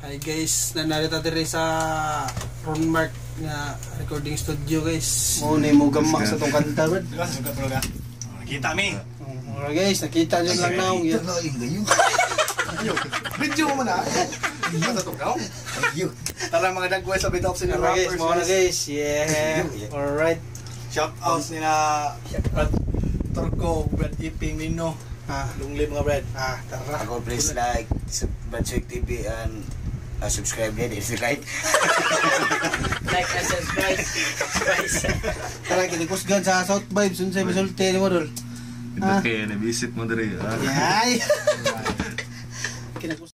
Hi guys, nanarita diri sa Ronmark nga recording studio, guys. Mo ni mo gama sa tong kanta, brad. Kita mi. Alright guys, nakita nyo lang naong yan. Video mo na. Tara mga dagway sa Bit of Senior Alright guys, Rappers. mo na guys. Yeah. Alright. Shout outs ni na Brad Turco, Brad Iping, Nino. Ah, Lungli mga Brad. ah, tara. Ako, please like Brad Suyak TV and subscribe din if you like. Like and subscribe. Subscribe. Tara, kinikusgan sa South Vibes. Unsay misulti ni mo dol? Ito kaya nabisit mo diri. Ah. Ay. Kinakus.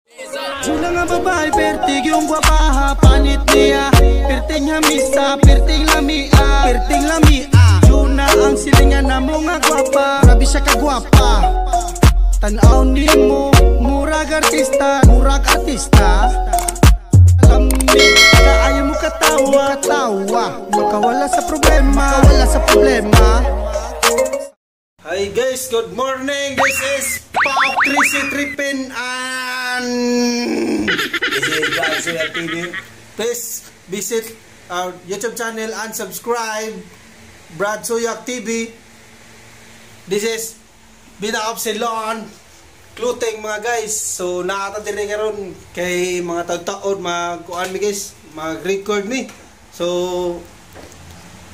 Una nga babae, pertig yung gwapaha, panit niya. Perting hamisa, perting lamia, perting lamia. Juna ang silingan na mo nga gwapa, grabe siya kagwapa. Tanaw ni mo, murag artista, murag artista. Lami, kaayo mo katawa, katawa. Makawala sa problema, makawala sa problema. Hi guys, good morning. This is Paok Tracy Trippin and This is Brad Suyak TV. Please visit our YouTube channel and subscribe Brad Suyak TV. This is Bida of Ceylon Clothing, mga guys. So naata diri karon kay mga taud-taod magkuan mi guys, mag-record mi. So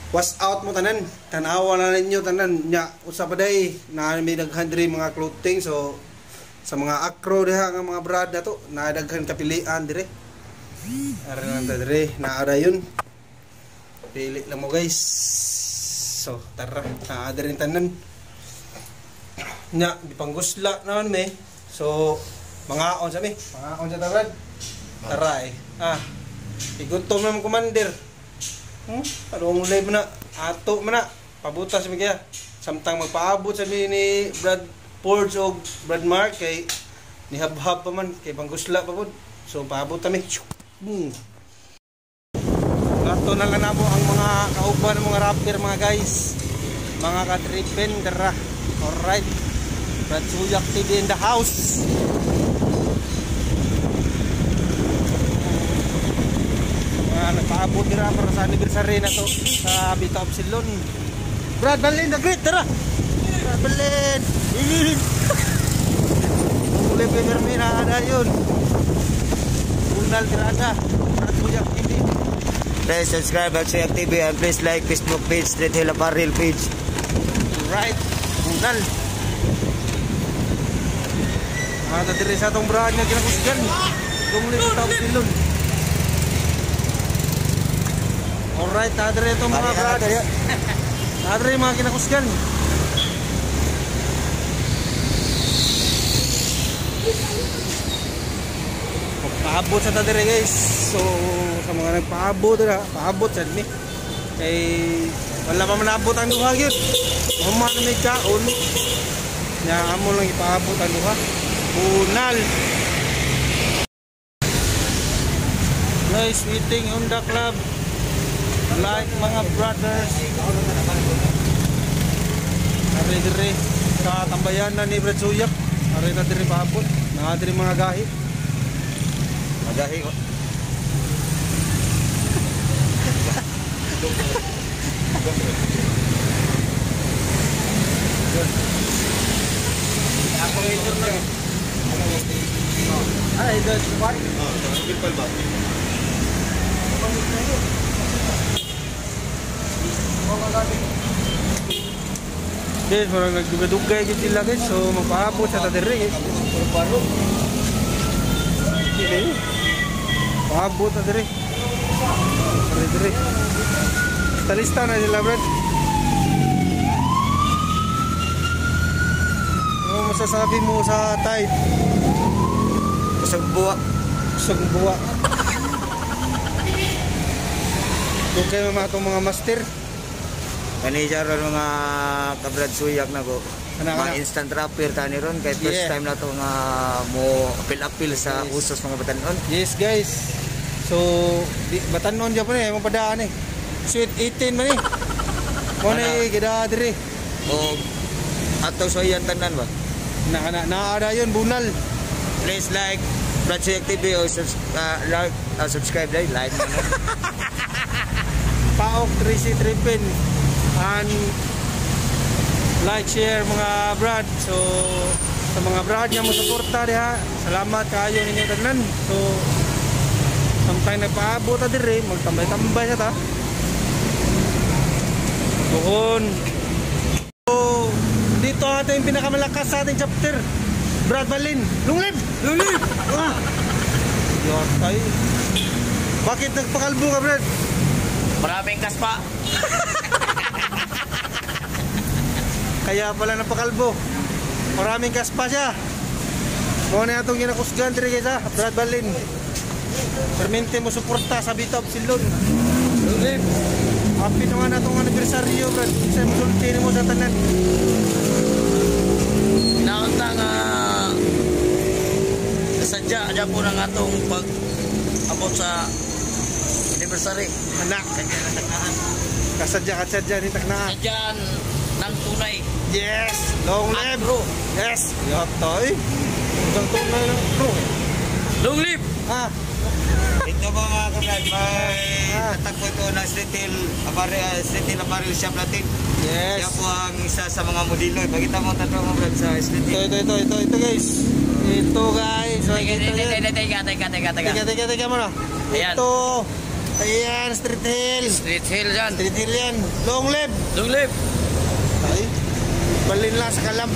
was out mo tanan, tanawa na ninyo tanan nya usa pa day na may daghan diri mga clothing, so sa mga akro diha nga mga brad nato na daghan kapilian dire. Ara lang ta dire, naa yun. Pili lang mo guys. So tara, naa diri tanan. Nya gipanggusla naman mi. So mangaon sa mi, mangaon sa ta brad. Tara eh. Ah. Igutom naman commander. Anong live na? Ato man na. Pabutas mi kaya. Samtang magpaabot sa mi ni Brad Forge o Brad Mark kay nihabhab pa man kay panggusla pa pud. So paabot ta mi. Boom. Ato na lang namo ang mga kauban ng mga rapper mga guys. Mga katripen dara. Alright. Brad Suyak TV in the house. Nagpaabot dira para sa anniversary na to sa Bita of Ceylon. Brad Berlin the Great, tara! Brad Berlin! Berlin! Uli pa na ada yun. Unal tirada. Brad Suyak TV. Please subscribe Brad Suyak TV and please like Facebook page, Street Hill Apparel page. Right, unal. Mga diri sa atong brad nga ginakusgan. Lungli Bita of Ceylon. Alright, nadre ito mga brad. Nadre mga kinakusgan. Paabot sa tadere guys. So sa mga nagpaabot na, paabot sa mi. Kay wala pa man abot ang duha gyud. Mama na may kaon. Nya amo lang ipaabot ang duha. Bunal. Guys, meeting on the club. Like mga brothers. Are dire sa tambayan na ni Brad Suyak. Are na dire paabot. Naa dire mga gahi. Magahi ko. Ay, doon. What? Guys, murag nagdugay-dugay gid sila guys. So magpaabot sa ta diri guys. Okay. Paabot ta diri. Diri diri. Talista na sila brad. Ano masasabi mo sa tide? Kusog buwa. Kusog buwa. Dugay man atong mga master. Kani siya ron mga kabrad Suyak na ko. Ana, Mga instant rapper tani ron kay first time na to nga mo apil-apil sa usos mga batanon. Yes guys. So di, batanon jud pa ni imong padaan eh. Sweet 18 man eh. Mo na gida diri. O ato sa iyan tanan ba? Na na naada yun bunal. Please like Brad Suyak TV o like, subscribe like, like. Paok 3C Tripin and like, share mga brad. So sa mga brad nga mo suporta diha, salamat kaayo ninyo tanan. So samtang nagpaabot ta diri, magtambay-tambay sa ta. Buhon. So dito ating pinakamalakas sa ating chapter, Brad Balin. Long live! Long live! Ah! Yatay. Bakit nagpakalbo ka, Brad? Maraming kaspa. Kaya pala napakalbo. Maraming kaspa siya. Mao na atong ginakusgan diri guys ha, Brad Balin. Permente mo suporta sa Bitop Silon. Happy naman atong anibersaryo, Brad. Sa musulti nimo sa tanan. Naunta nga sadya adya po ng atong pag abot sa anniversary. Anak, kasadya kasadya ni taknaan. Sadyan ng tunay. Yes, long At live. true. Yes, yatay. Ang tunay ng true. Long live! Ah, Ito mga kabrad, may tatagpo ito ng Street Hill Apparel, Street Hill Apparel Shop natin. Yes. Siya po ang isa sa mga modelo. Pakita mo ang tatlo mga brad sa Street Ito, Hill. ito, ito, ito, ito guys. Ito guys. Teka, Ito, teka, yan. teka, teka, teka, teka, teka. Teka, teka, teka muna. Ayan. Ito. Ayan, Street Hill. Street Hill yan. Street Hill yan. Long live. Long live! Ay, balin lang sa kalam.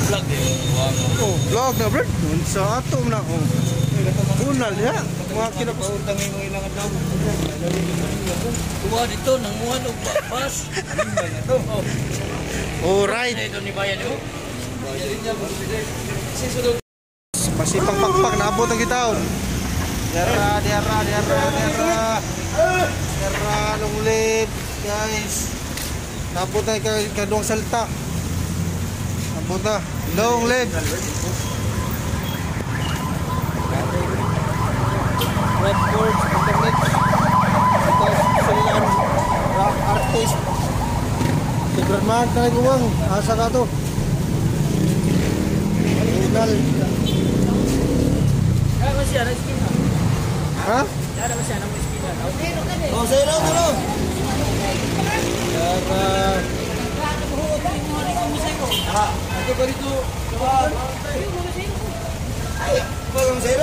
Vlog eh. Oh, vlog na bro. Sa atom na. Oh. Unal ya. Mga kinakus. Kuha dito, nanguha og bas. Alright. Ito ni Bayan oh. Masipang pakpak naabot ang gitaon. Dara, dara, dara, dara. Dara, long live, guys. Naabot na kaduang salta. Naabot na. Long live. Red Forge, Internet. Ito, Silan, rock artist. Si Grandma, nagawang. Asa ka to? Unal. Ha? Oh, sa'yo lang, ano? Yara.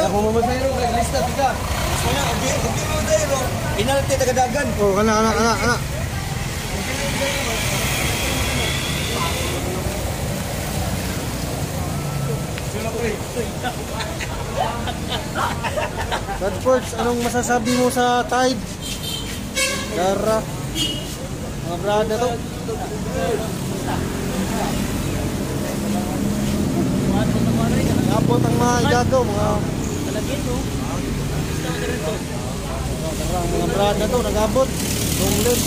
Ako mamasayro, lista tiga. Penalty tagadagan. Oh, kana kana kana kana. Bradford, anong masasabi mo sa Tide? Yara. Mga brad na to. Napot ang mga igagaw, mga mga brad na to, nag-abot. Long live.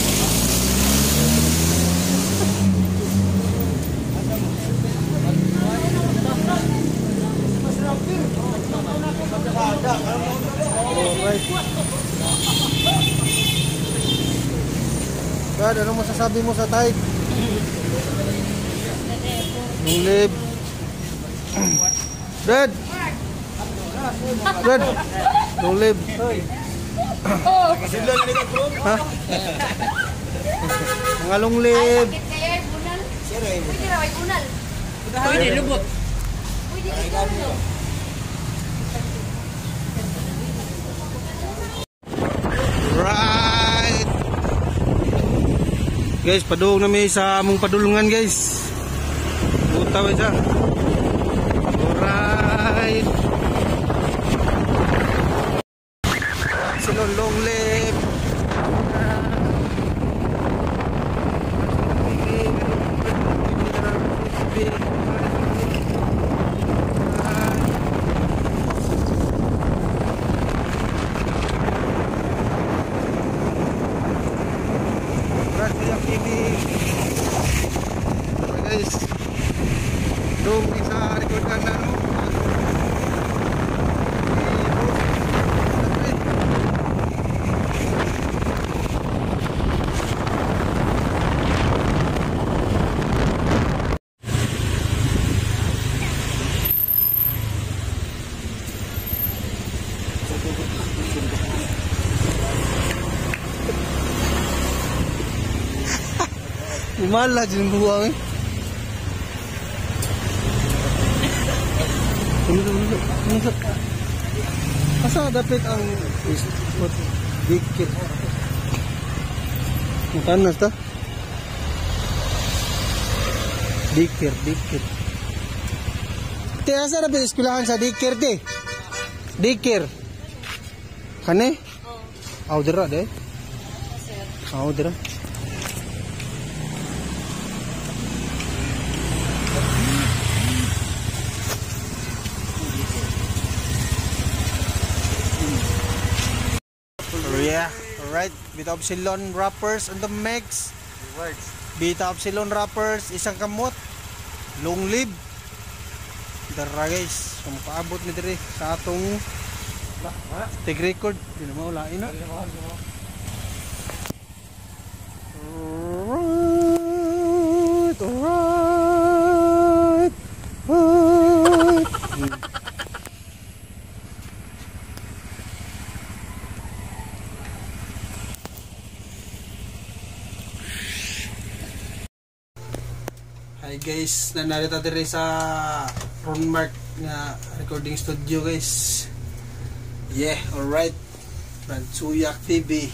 Alright. Brad, anong masasabi mo sa Tide? Long live. Brad! Brad! Long live. Ha? Mga long live. Sakit kayo, ay bunal. Pwede raw ay bunal. Pwede, lubot. Pwede ikaw. Right. Guys, padung na mi sa among padulungan, guys. Buta ba siya? Alright. Silon long live. Brad Kuya TV. Guys. Dong Himala dyan buwang eh. Asa dapat ang dikit? Mutanas ta? Dikir, dikir. Te, asa dapat eskwelahan sa dikir te? Dikir. Kane? Aw dira de. Aw dira. Yeah, alright. Bita Upsilon Rappers on the mix. Bita Upsilon Rappers, isang kamot. Long live. Dara guys, kung makaabot ni diri sa atong take record, di na maulain na. Alright, alright, alright. Hi guys, nanarita diri sa Ronmark nga recording studio guys. Yeah, alright. Brad Suyak TV.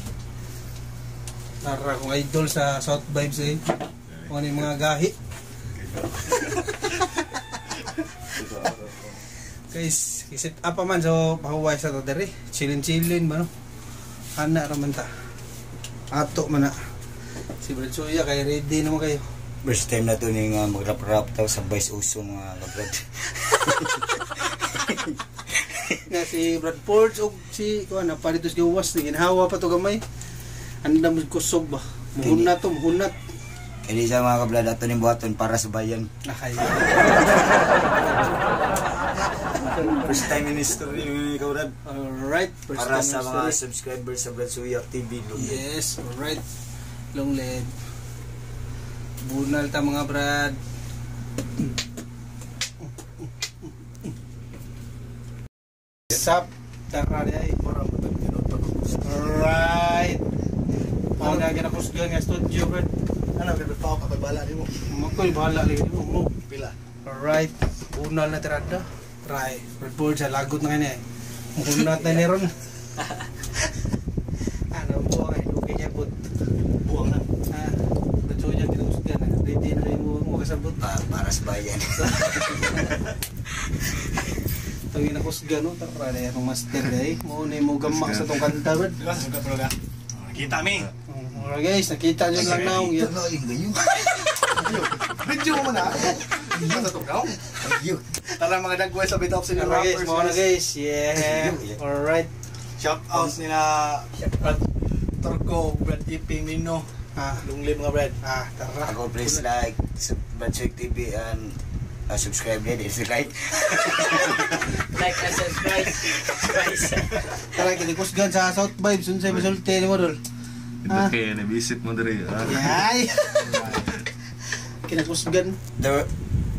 Tara kong idol sa South Vibes eh. Kung ano yung mga gahi. Guys, iset up pa man so pahuway sa to diri. Chillin-chillin ba no? Ana ra man ta. Ato man na. Si Brad Suyak kay ready naman kayo. First time na to ni nga mag-rap-rap taw sa Vice Uso mga kabrad. Nga si Brad Forge og si kuan na paritos gawas ni ginhawa pa to gamay. Andam kusog ba. Muhunat to, muhunat. Kini sa mga kabrad ato ning buhaton para sa bayan. Nakay. First time in history ni kabrad. Alright, first Para time sa in mga history. subscribers sa Brad Suyak TV. Yes, alright. Long live. Bunal ta mga brad. Sap, tara di ay. Alright. Mao na ginakusgan nga studio brad. Ano, bebe pa ako, bahala di mo. Makoy bahala lagi mo. Pila. Alright, bunal na tirada. Try. Red Bull sa lagot na ngayon eh. Muhunat na ni ron. Ano po ay okay niya po. Buwang na. Ah, Brad Suyak ginakusgan na. Ready na kayo mo kasabot. Para sa bayan. Itong ginakusgan no, tara na itong master day. Mo na mo gamak sa tong kanta brad. Di ba, sugat talaga. Nakita mi. Alright guys, nakita nyo lang na. Video mo na. Sa tugaw. Tara mga dagway sa Bita Upsilon Alright guys, Rappers. mo na guys. Yeah. Alright. Shout outs nila Brad Turco, Brad Iping, Nino. Ah, Long live mga Brad. ah, tara. Ako please like Brad Suyak TV and subscribe din if you like. Like and subscribe. Tara, kinikusgan sa South Vibes. Unsay masulti ni mo dol. Ito kay visit mo diri. Yay! Kinakusgan.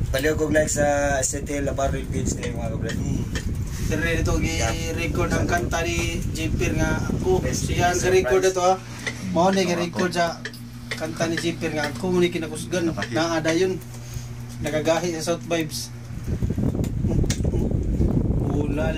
Paliw kog like sa STL Apparel page ni mga kabrad. Dire dito gi-record ang kanta ni Jipir nga ako. Siya ang record ito ha. Mao ni gi-record sa kanta ni Jipir nga ako mo ni kinakusgan. Naa dayon. Nagagahi sa South Vibes. Ulal.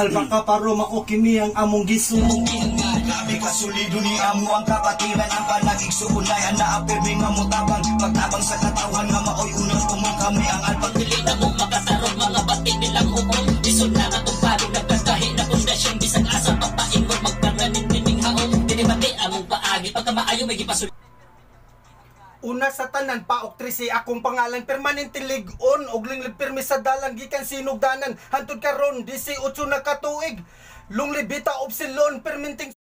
Alba ka paro maokini ang among giso. Grabe ka solido ni amo ang kapatiran ang palagig suunay ang naapirmi nga motabang pagtabang sa katawan nga maoy unang tumong kami ang alpag Dili na mo makatarong mga batik nilang uong Isod na atong palo nagkagahi na pundasyon bisag asa papaingon magpananin nining haong Dili bati among paagi pagkamaayo may gipasul. Una sa tanan paok 13 akong pangalan permanente lig-on og linglib pirmi sa dalan gikan sinugdanan hantud karon 18 na katuig. Lunglibita Upsilon perminting